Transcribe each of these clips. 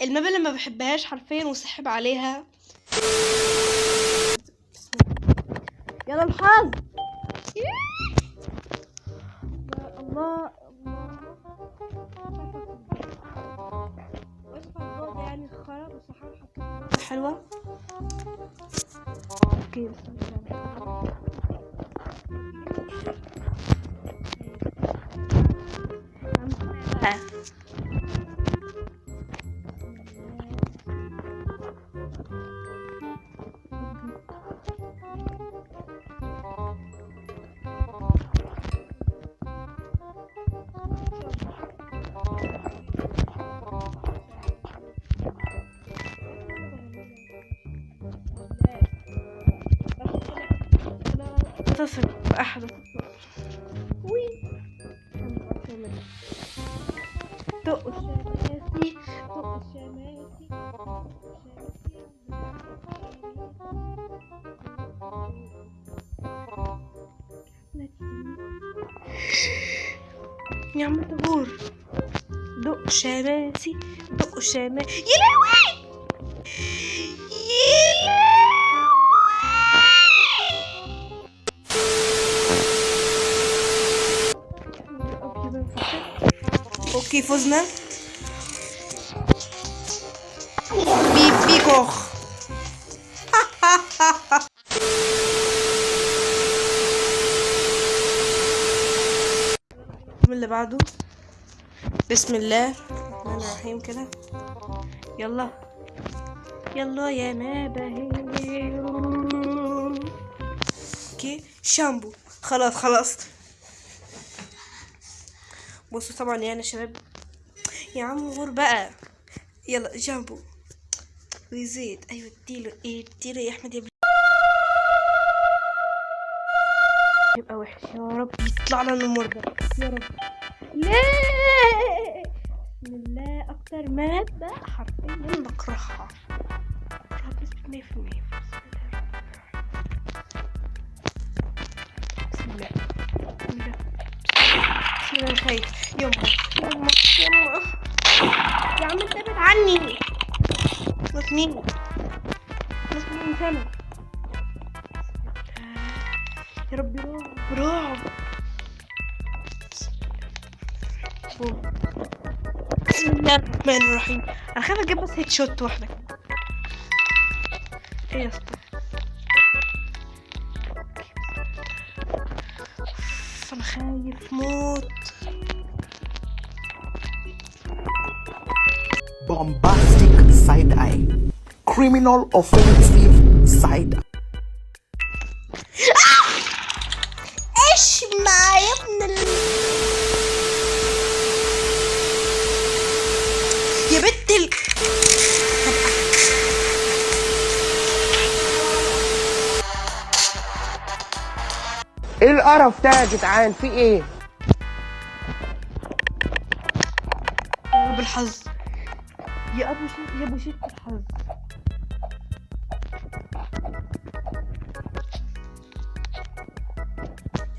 ال map اللي ما بحبهاش حرفيا وسحب عليها. يلا الحظ. يا الله الله. يعني خرا، بس هحاول احط حلوة. okay بس اتصل بأحد. وي دق الشماسي، دق الشماسي. يا عم طابور. دق شماسي، دق شماسي. يا لهوي يا لهوي. okay فزنا. بي بيكوخ. اللي بعده. بسم الله الرحمن الرحيم كده. يلا يلا يا ما. okay شامبو. خلاص خلاص. بصوا طبعا يعني يا شباب، يا عم غور بقى. يلا جامبو ويزيد. ايوه اديله، اديله يا احمد يا يبقى وحش. يا رب يطلع لنا النمر ده يا رب. ليه؟ بسم الله. اكتر مادة حرفيا بكرهها، بكرهها بنسبة 100%. بسم الله بسم الله بسم الله. انا خايف. يما يما يما يا عم انت ابعد عني. مين مين سنة. يا رب رعب رعب. بسم الله الرحمن الرحيم. انا خايفة اجيب بس headshot واحدة. ايه يا اسطى؟ انا خايف موت. Bombastic side eye, criminal offensive side. ايش مع يا ابن يا بنت ال ايه القرف ده يا جدعان؟ في ايه؟ يا رب الحظ يا ابو شيت، يا ابو شيت الحظ.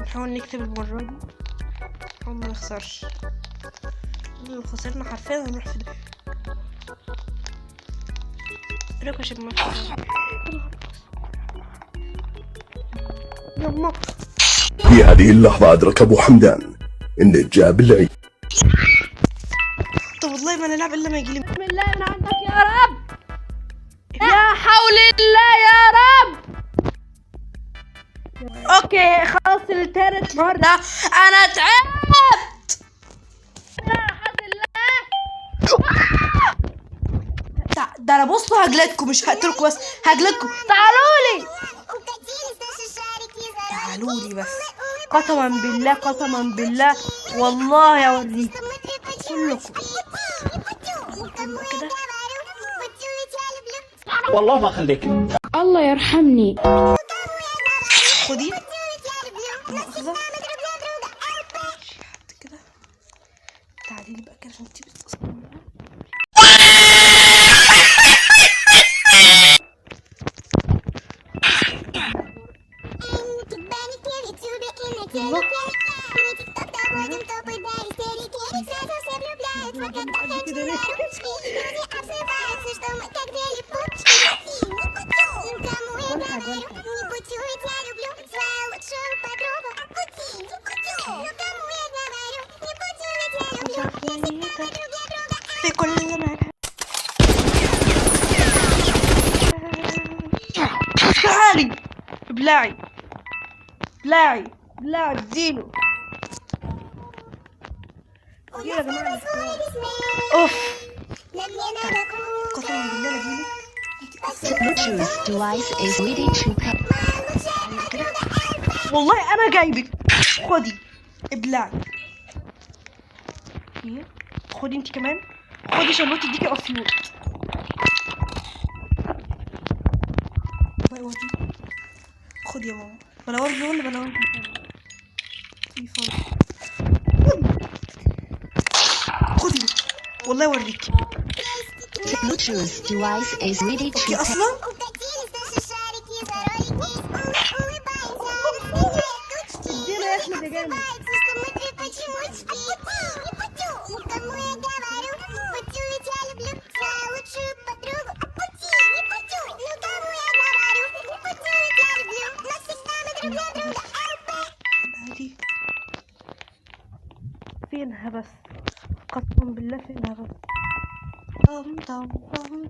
نحاول نكتب المرة دي، نحاول ما نخسرش. لو خسرنا حرفيا هنروح في ده. ايه عشان ما يما. في هذه اللحظة أدرك أبو حمدان إن جاب العيد. طب والله ما نلعب إلا ما يجيلي. بسم الله من عندك يا رب، يا حول الله يا رب. okay خلاص التالت مرة انا تعبت. يا حول الله. ده انا بصوا هجلدكم، مش هقتلكم بس هجلدكم. تعالوا لي تعالوا لي بس، قسما بالله قسما بالله والله اوريكم كلكم كده. والله ما اخليك. الله يرحمني. خدي مؤاخذة حط كده. تعالي لي بقى كده عشان انتي بتصوري. بلاعي بلاعي بلاعي، اديله اديله يا جماعة. اوف قسما بالله لا اجيلك. The Bluetooth device is ready to pair. والله انا جايبك. خدي ابلعي، خدي انت كمان، خدي شلوتي اديكي اسيوط. الله يوديك. خدي يا ماما، بلا ورد ولا بلا ورد. خدي والله يوريكي. The Bluetooth device is ready to okay pair. اصلا ادينا يا احمد يا جامد. دي فينها بس؟ قسما بالله فينها بس. طم طم طم.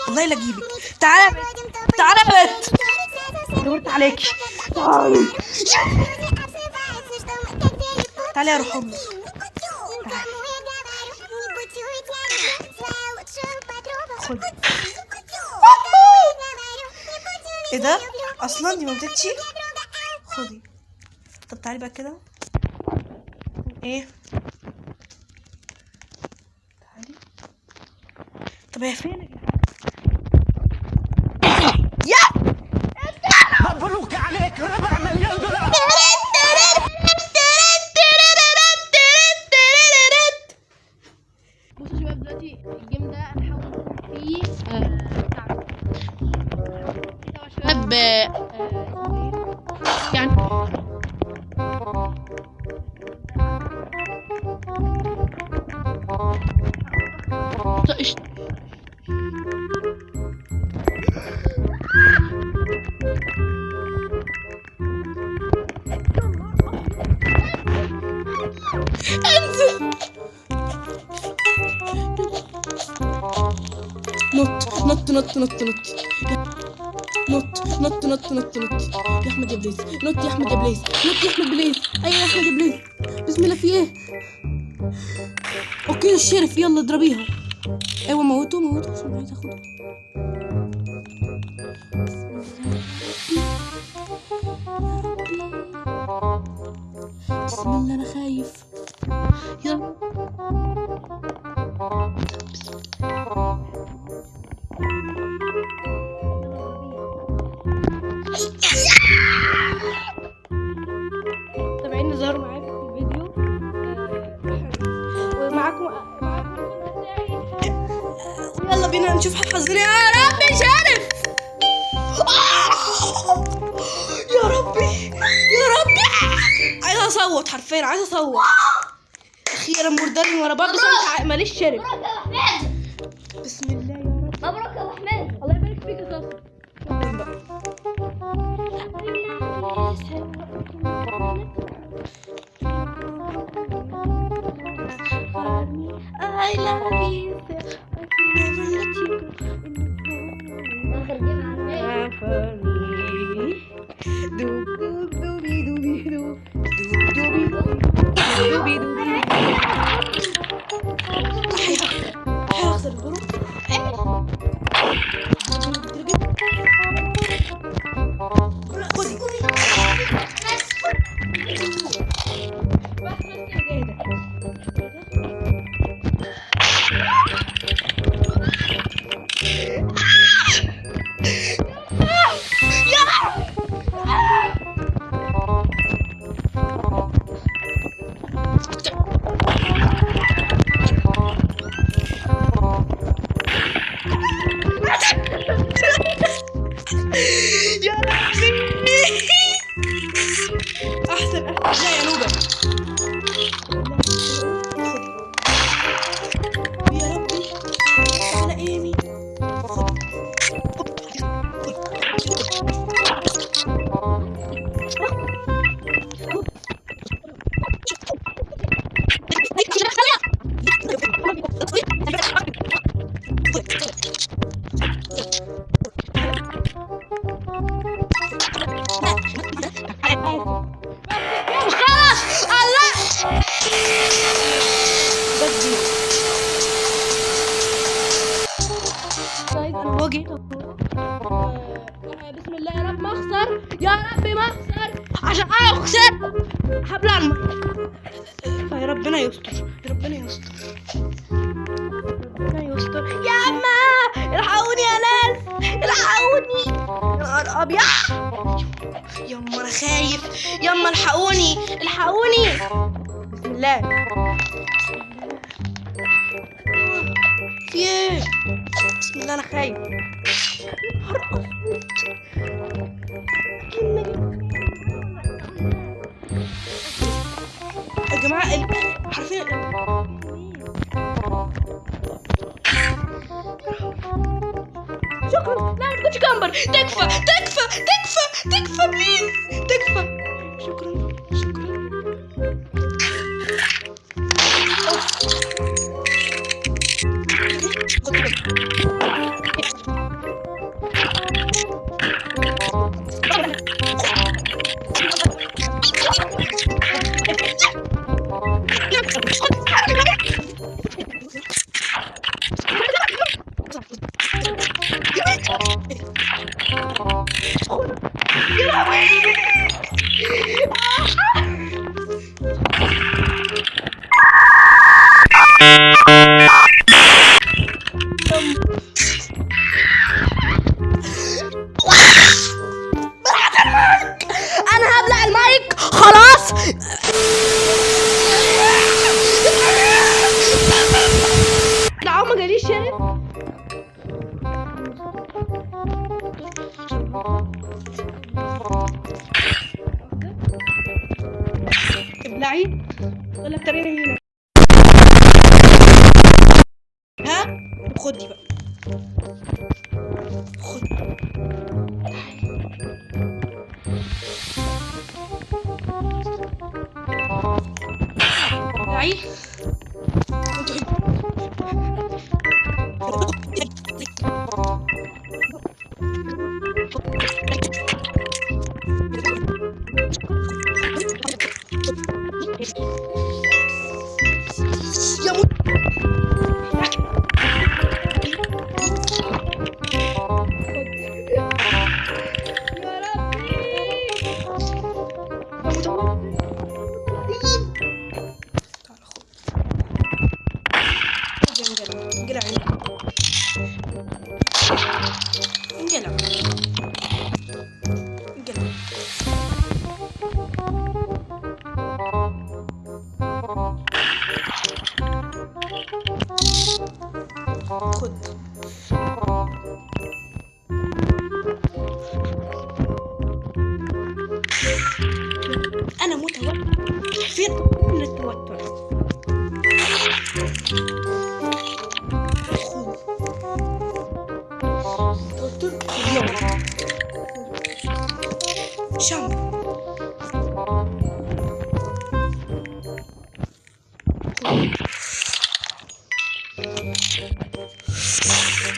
والله لا اجيبك. تعالى يا بت، تعالى يا بت، دورت عليكي. تعالي تعالي يا روح امك. خدي. ايه ده؟ اصلا دي ما ماتتش. خدي. طب تعالي بقى كده. ايه؟ تعالي. طب هي فين يا جدعان؟ يا مبروك عليك ربع مليون دولار. بصوا يا شباب، دلوقتي ال game ده هنحاول فيه بتاع شباب يعني قشطة. نط نط نط نط نط نط نط نط نط نط يا احمد يا please، نط يا احمد يا please، نط يا احمد please. ايوه يا احمد يا please. بسم الله في ايه؟ okay ال sheriff، يلا اضربيها. ايوه موته موته عشان عايز اخده. بسم الله انا خايف. يلا تابعيني ظهر معايا في الفيديو، ومعاكم يلا بينا نشوف حظنا. يا ربي شرف. يا ربي يا ربي، عايزه اصوت حرفيا، عايزه اصوت. اخيرا مرداني ورا بعض، بس انا ماليش شرف. بسم الله يا رب. مبروك يا ابو حميد، الله يبارك فيك يا صاصا. I love you, I can never let you go. اخر game على For me. دوب دوب دوبي دوبي دوب دوب دوبي دوبي دوبي. هخسر الجروب. خدي بس بس يا جاهدة. يا ربي احسن احسن. لا يا نوبة، خدي يا ربي. تعالى ايمي، خد خد. عشان انا لو خسرت هبلع المايك. فيا ربنا يستر، يا ربنا يستر، ربنا يستر. يا عم الحقوني يا ناس، الحقوني، يا نهار ابيض. يما انا خايف، يما الحقوني، الحقوني. بسم الله، بسم الله، في ايه؟ بسم الله انا خايف. يا نهار اسود، يا جماعة حرفيا. شكرا. لا ما تكونش camper، تكفى تكفى تكفى تكفى please تكفى. شكرا شكرا. انا هبلع المايك خلاص. لا ما جاليش شرب. ابلعي ولا تريني هنا. ها خدي بقى، خد. ابلعي. يا تعال خد. انقلع انقلع انقلع انقلع. خد. أنا متوتر حرفيا من التوتر. خد توتر. يلا شام.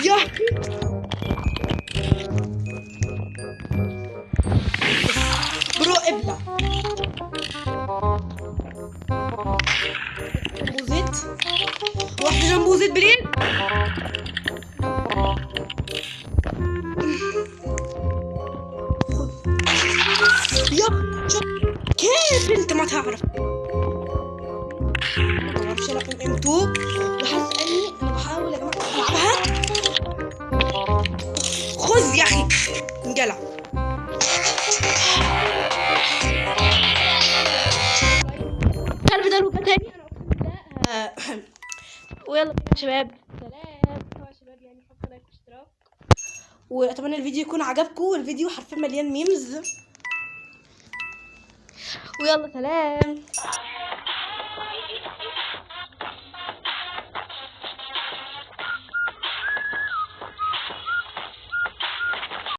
يا برو ابلع. جنبه زيت، واحدة جنبه زيت بليل. خذ يا كيف انت ما تعرف؟ ما بعرفش العب ام 2 وحاسس اني انا بحاول يا جماعة العبها. خذ يا اخي انقلع. كلب ده لو تاني انا اقسم بالله. ويلا بينا يا شباب، سلام. طبعا يا شباب يعني حطوا like واشتراك، واتمنى الفيديو يكون عجبكم. الفيديو حرفيا مليان memes. ويلا سلام.